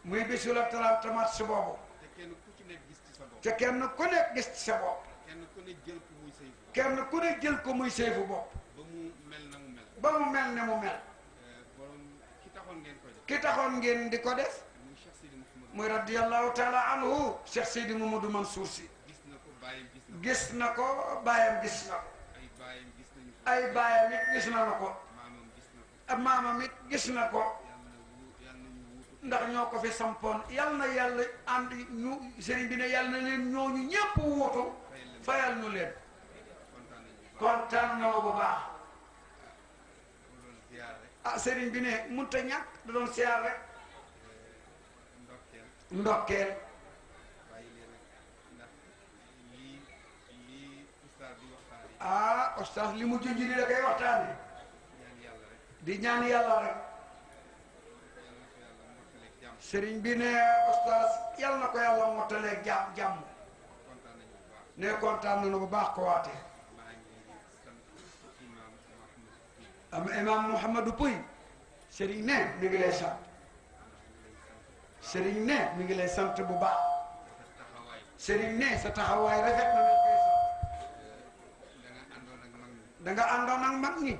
muy bisu la 30 mars boobu. te kenn ku ci nekk gis ci sa bopp. te kenn ku nekk gis ci sa bopp. kenn ku ne jël ko muy sayfu. kenn ku ne jël ko muy sayfu bopp. ba mu mel na mu mel. ba mu mel ne mu mel. borom ki taxoon ngeen koy def. ki taxoon ngeen di ko def. muy Cheikh Sidi Mouhamadou. muy radiyallahu taala anhu Cheikh Sidi Mamadou Mansour Sy. gis na ko bàyyam gis na ko. gis na ko baayam gis na ko. ay bàyyam gis nañu ko. ay baayam it gis na ko. maamam gis na ko. ab maamam it gis na ko. yàlla na ñu wuutu. ndax ñoo ko fi sampoon yal na yàlla ànd ñu sëriñ bi ne yàlla na leen ñooñu ñépp wuutu fayal ñu leen. kontaan na bu baax. ah sëriñ bi ne mënut a ñàkk da doon siyaar rek. ndokkeel. ah oustaz li mu junj ni da koy waxtaane di ñaan yàlla rek. sëriñ bi ne oustaz yàlla na ko yàlla mottaleeg jàmm. ne kontaan nañu bu baax ko waate. am imam Mouhamadou Pouy sëriñ ne mi ngi lay sant. sëriñ ne mi ngi lay sant bu baax. sëriñ ne sa taxawaay rafet na nañ koy sant. da nga àndoon ak mag ñi.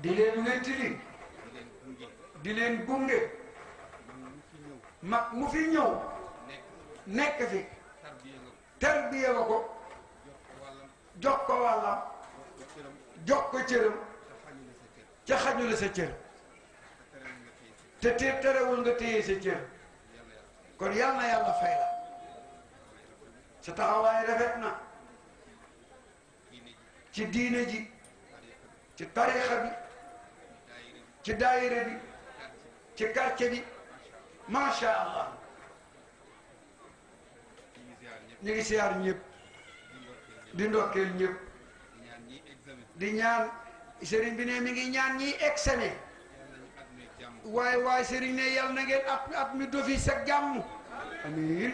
di leen wéttali. di leen gunge. mag mu fi ñëw. nekk fi. tarbiya nga ko. jox ko wàllam. jox ko cëram. ca xañu la sa cër. te terewul nga téye sa cër. kon yal na yàlla fay la. sa taxawaay rafet na. ci diine ji. ci tarixa bi. ci daayira bi. ci quartier bi. macha allah. ñu ngi siyaar ñëpp. di ndokkeel ñëpp. di ñaan sëriñ bi ne mi ngi ñaan ñiy examen. waaye sëriñ ne yal na ngeen at mi dofi sag jàmm. amiin.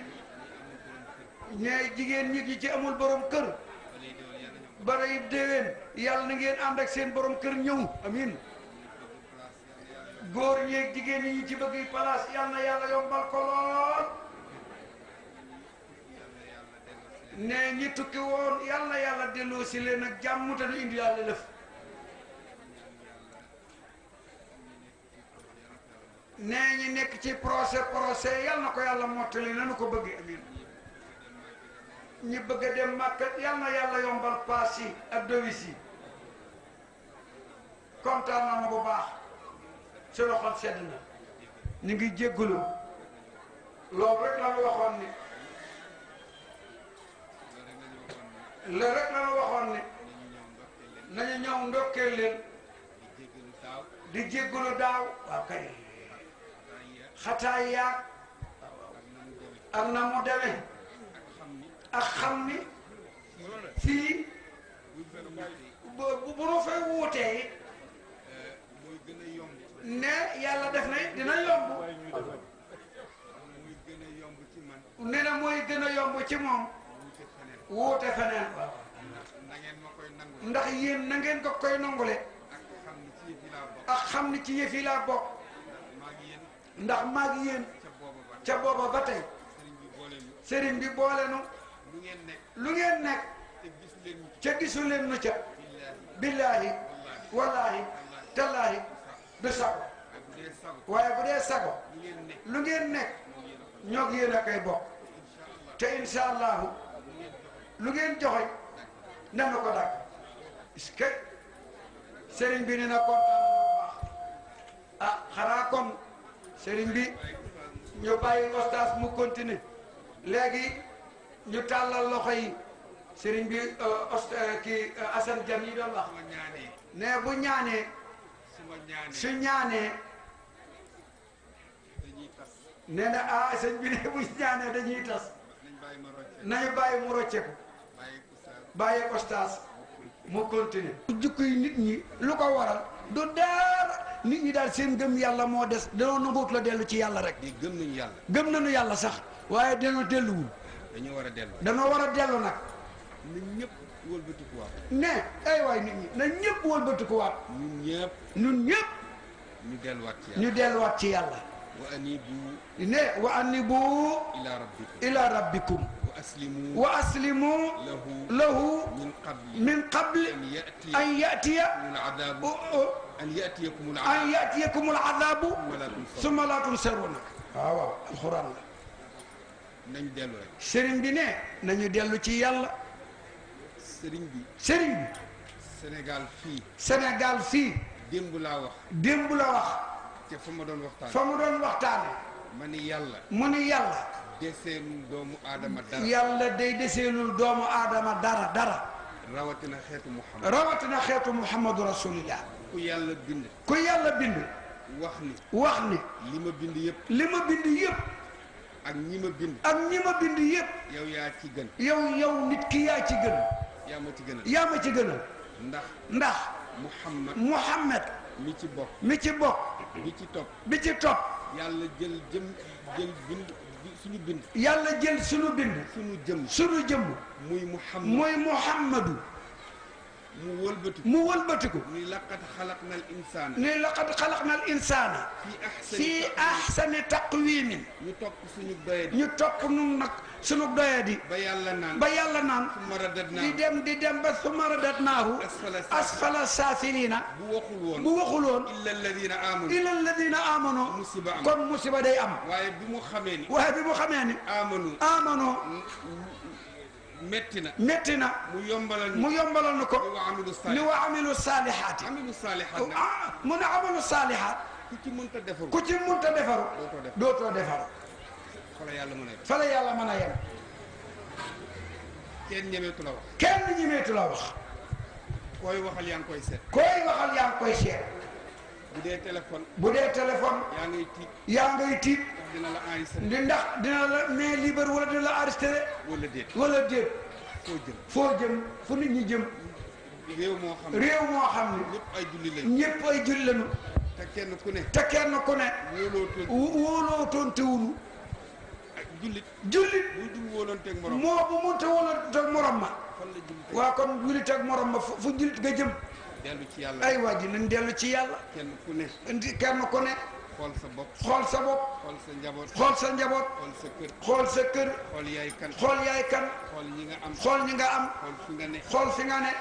ne jigéen ñi ci amul borom kër. bara yib déwén yal na ngeen ànd ak seen borom kër ñëw. amiin. góor ñeeg jigéen ñi ci bëgg place yal na yàlla yombal ko lool. ne ñi tukki woon yal na yàlla delloo si leen ak jàmm te nu indi yàlla lëf. ne ñi nekk ci procès yal na ko yàlla mottali nanu ko bëgg. amiin. ñi bëgg a dem Màkka yal na yàlla yombal paas yi ak dowis yi. kontaan na bu baax. sunu xol sedd na. ñu ngi jéggulu loolu rek la ñu waxoon ni. loolu rek la ñu waxoon ni. nañu ñëw ndokkeel leen. di jéggulu daaw. waaw kay. xataay yaag. ak na mu demee. ak xam ni. fii. bu nu fay wuutee it. ne yàlla def na dina yomb. nee na mooy gën a yomb ci moom. wuute feneen. ndax yéen na ngeen ko koy nangule. ak xam ni ci yëf yi laa bokk. ndax maag yéen. ca booba ba tey. sëriñ bi boole nu. lu ngeen nekk. ca gisu leen nu ca. billaahi wallaahi tallaahi du sago. waaye bu dee sago. lu ngeen nekk. ñoog yéen a koy bokk. te incha allahu lu ngeen joxe nanu ko dagg. est-ce que sëriñ bi ne na kontaan bu baax. ah xanaa kon sëriñ bi ñu bàyyi ostaas mu continuer. léegi ñu tàllal loxo yi. sëriñ bi kii Assane Diagne yi doon wax. ne bu ñaanee. su ñaanee. nee na ah sëñ bi ne bu ñaanee dañuy tas. nañu bàyyi mu rocceeku. bàyyi ostaas mu continuer. jukko yi nit ñi lu ko waral du dara nit ñi daal seen gëm yàlla moo des danoo nanguut la dellu ci yàlla rek. di gëm nañu yàlla. gëm nañu yàlla sax waaye danoo delluwul. dañoo war a dellu. danoo war a dellu nag. na ñëpp wëlbatikuwaat. ne ay waay nit ñi na ñëpp wëlbatikuwaat. ñun ñëpp. ñun ñëpp. ñu delluwaat ci yàlla ñu delluwaat ci yàlla wa anibu ne wa anibu ila rabbikum wa aslimu lahu min qabli an yatiyakum al adabu summa la tunsaruna waaw waaw alxuraan la nañ dellu rek sëriñ bi ne nañu dellu ci yàlla sëriñ bi Sénégal fii démb laa wax te fa ma doon waxtaane ma ni yàlla mu ni yàlla deseelul doomu aadama dara yàlla day deseelul doomu aadama dara rawatina xeetu muhammadu rasulillah ku yàlla bind wax ni li ma bind yëpp ak ñi ma bind yëpp yow yaa ci gën yow nit ki yaa ci gën yaa ma ci gënal ndax Muhammad mi ci bokk bi ci topp yàlla jël bind suñu bind yàlla jël suñu jëmm muy Muhammadu mu wëlbatiku ni laqad xalaqna al insana fi ahsani taqwimin ñu topp nun nag sunu doyadi ba yàlla naan di dem ba summa radatnaahu asfala saafilina bu waxul woon illa alladina amanu kon musiba day am waaye bi mu xamee ni amanu metti na mu yombalal nu ko ni wa amilu saalihaati mu ne amalu saalihaat ku ci mënta defaru dootoo defaru fa la yàlla mën a yem kenn ñemeetu la wax koy waxal yaa ngi koy seet bu dee téléphone yaa ngay tiit ndax dina la mais libre wala dina la enregistré wala déet foo jëm fu nit ñi jëm réew moo xam ne ñëpp ay julli lañu te kenn ku ne wóolootoon teewulu jullit moo bu munte wóolooteeg morom ma waa kon jullit ak morom ma fu jullit nga jëm ay waa ji nañ dellu ci yàlla kenn ku ne xool sa bopp xool sa njaboot xool sa kër xool yaay kan xool ñi nga am xool fi nga ne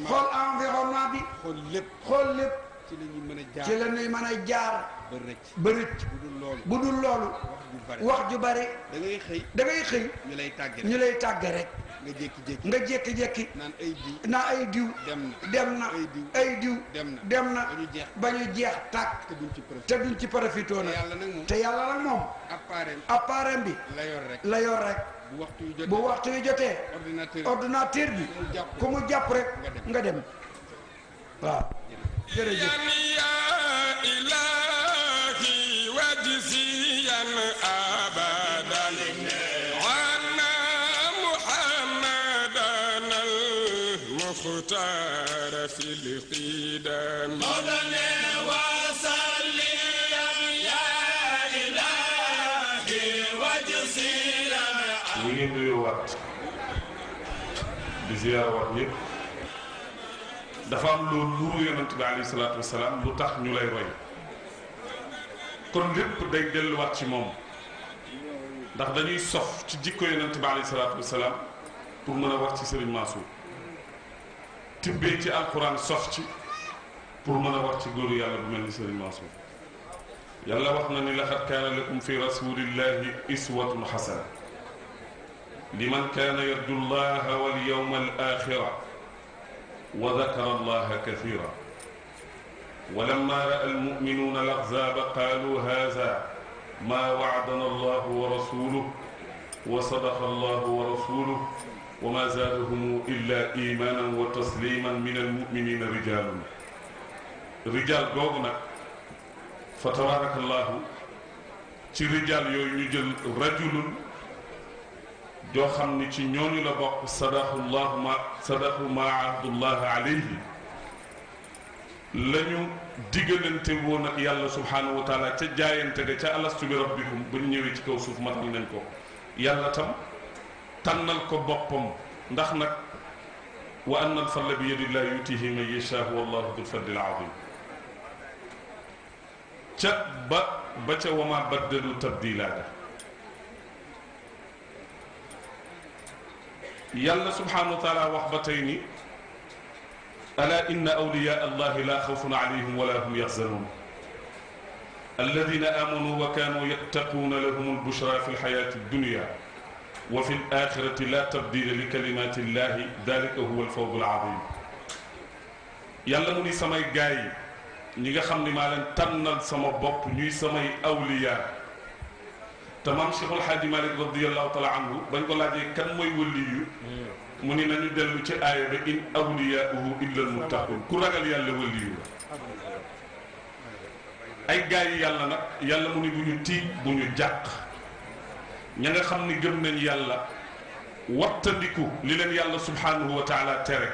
xool environnement bi xool lépp ci la ñuy mën a jaar ba rëcc bu dul loolu wax ju bari da ngay xëy ñu lay tàgge rek nga jékki-jékki naa ay diw dem na ay diw dem na ba ñu jeex tàkk te duñ ci profité na te yàlla nag moom appareil bi la yor rek bu waxtu yu jotee ordinateur bi ku mu jàpp rek nga dem waaw jërëjëf مختار في القدم مولانا وصلي يا إلهي وجزيلا ñi ngi nuyuwaat di ziyaarawaat ñëpp dafa am loolu nuru yonent bi alayhi salaatu wasalaam lu tax ñu lay roy kon lépp day delluwaat ci moom ndax dañuy sof ci jikko yonent bi alayhi salaatu wasalaam pour mën a wax ci Serigne Mansour tibbee ci alquran sof ci pour mën a wax ci góoru yàlla bu mel ni Serigne Mansour yàlla wax na ni laqad kaana lakum fi rasulillahi iswatun xasana liman kaana yarju llaha wal yawma al axira wa dakara allaha kathira ولما رأى المؤمنون الأحزاب قالوا هذا ما وعدنا الله ورسوله وصدق الله ورسوله وما زادهم إلا إيمانا وتسليما من المؤمنين رجال googu fa tabarakallahu ci rijaal yooyu ñu jël rajulun joo xam ni ci ñooñu la bokk sadaqu ma ahadullah alayhi lañu digalante woon ak yàlla subhanahu wa taala ca jaayante ga ca alastu bi rabbikum ba ñu ñëwee ci kaw suuf matal nañ ko yàlla tam tànnal ko boppam ndax nag wa anna al fadla bi yadillahi yutihi man yashaa wallahu dul fadlil azim ca ba ca wama baddalu tabdila ga yàlla subhanahu wa taala wax ba tey ni ala inna awliya allahi la xawfun alayhim wala hum yaxzanun alladina amanu wa kanu yattaquuna lahum albushra fi lxayati addunya wa fi alaxirati la tabdila li kalimati illahi dalika huwa alfawzu alazim yàlla mu ni samay gaay yi ñi nga xam ni maa leen tànnal sama bopp ñuy samay awliya te maam Cheikhul Hadji Malick radiyallahu taala anhu bañ ko laajee kan mooy waliyu mu ni nañu dellu ci aaya ba in awliyauhu illa almuttaqun ku ragal yàlla waliyu la ay gaay yi yàlla nag yàlla mu ni bu ñu tiit bu ñu jàq ña nga xam ni gëm nañ yàlla wattandiku li leen yàlla subhanahu wa taala tere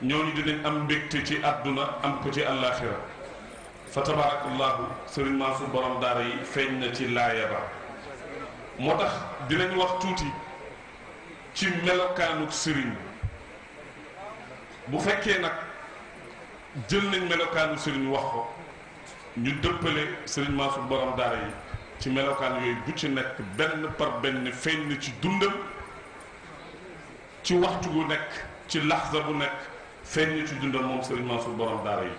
ñooñu dinañ am mbégte ci àdduna am ko ci àllaaxira fa tabarakallahu sëriñ Mansour borom daara yi feeñ na ci laaya ba moo tax dinañ wax tuuti ci melokaanuk sëriñ bu fekkee nag jël nañ melokaanu sëriñ wax ko ñu dëppale sëriñ Mansour borom daara yi ci melokaan yooyu bu ci nekk benn par benn feeñ na ci dundam ci waxtu bu nekk ci laxza bu nekk feeñ na ci dundam moom sëriñ Mansour borom daara yi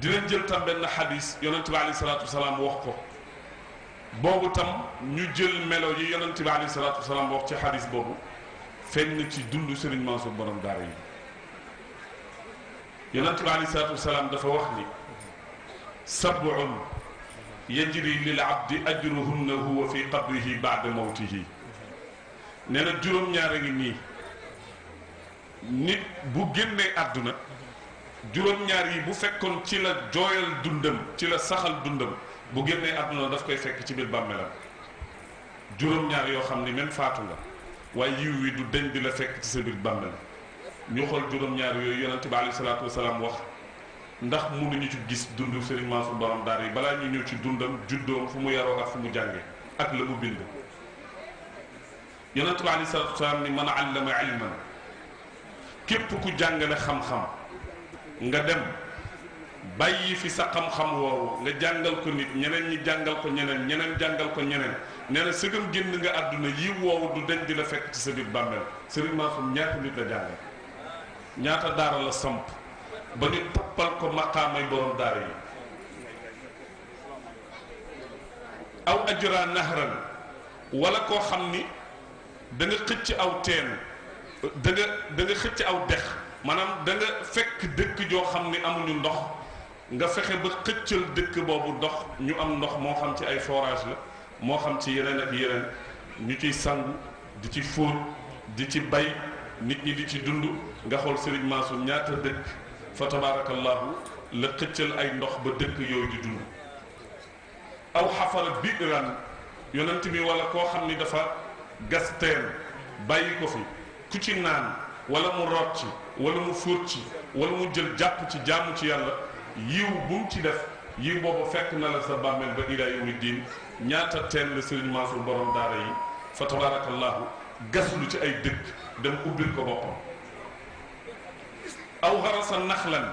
dinañ jël tam benn xadis yonent bi alayhi salaatu wasalaam wax ko boobu tam ñu jël melo yi yonent bi alayhi salaatu wasalaam wax ci xadis boobu feeñ na ci dund sëriñ Mansour borom daara yi yonent bi alayhi salaatu wasalaam dafa wax ni sab'un yajri lil abdi ajruhunna huwa fi qabrihi ba'da mawtihi nee na juróom-ñaar a ngi nii nit bu génnee àdduna juróom-ñaar yi bu fekkoon ci la jooyal dundam ci la saxal dundam bu génnee àdduna daf koy fekk ci biir bàmmeelam juróom-ñaar yoo xam ni même faatu nga waaye yiw wi du deñ di la fekk ci sa biir bàmmeel ñu xool juróom-ñaar yooyu yonente bi alayhi salaatu wasalaam wax ndax mënuñu ci gis dundu Serigne Mansour borom daara yi balaa ñu ñëw ci dundam juddoom fu mu yaroo ak fu mu jànge ak la mu bind yonente bi alayhi salaatu wasalaam ni man allama ilman képp ku jàngale xam-xam nga dem bàyyi fi sa xam-xam woowu nga jàngal ko nit ñeneen ñi jàngal ko ñeneen ñeneen jàngal ko ñeneen nee na sëgam génn nga àdduna yi woowu du deñ di la fekk ci sa biir bàmmeel Serigne Mansour ñaata nit la jàngal ñaata daara la samp ba ñu toppal ko maqaamay borom daara yi aw ajra nahran wala koo xam ni da nga xëcc aw teen da nga xëcc aw dex maanaam da nga fekk dëkk joo xam ni amuñu ndox nga fexe ba xëccal dëkk boobu ndox ñu am ndox moo xam ci ay forage la moo xam ci yeneen ak yeneen ñu ciy sangu di ci fóot di ci bay nit ñi di ci dund nga xool Serigne Mansour ñaata dëkk fa tabarakallahu la xëccal ay ndox ba dëkk yooyu di dund aw xafara biiran yonent bi wala koo xam ni dafa gas teen bàyyi ko fi ku ci naan wala mu root ci wala mu fóot ci wala mu jël jàpp ci jaamu ci yàlla yiw bu mu ci def yiw boobu fekk na la sa bàmmeel ba ila yawmi diin ñaata teen la Serigne Mansour borom daara yi fa tabarakallahu gas lu ci ay dëkk dem ubbil ko boppam aw xarasa naxlan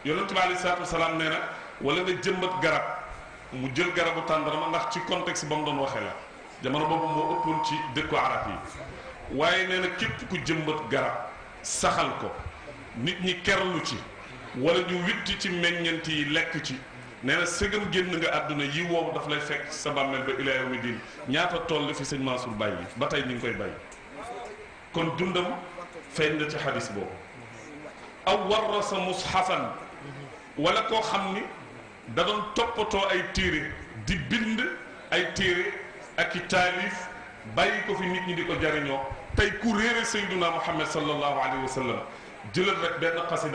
yonent bi alayhi salaatu wasalaam nee na wala nga jëmbat garab mu jël garabu tàndarama ndax ci contexte ba mu doon waxee la jamono boobu moo ëppoon ci dëkku arab yi waaye nee na képp ku jëmbat garab saxal ko nit ñi kerlu ci wala ñu witti ci meññent yi lekk ci nee na sëgam génn nga àdduna yi woowu daf lay fekk sa bàmmeel ba ila yawmi diin ñaata tool la fi sëñ Mansour bàyyi ba tey ñu ngi koy bàyyi kon dundam feeñ na ci xadis boobu aw warasa mushafan wala koo xam ni da doon toppatoo ay téere di bind ay téere ak i taalif bàyyi ko fi nit ñi di ko jariñoo tey ku réere Sayyiduna Muhammad sallallahu alayhi wa sallam jëlal rek benn xasida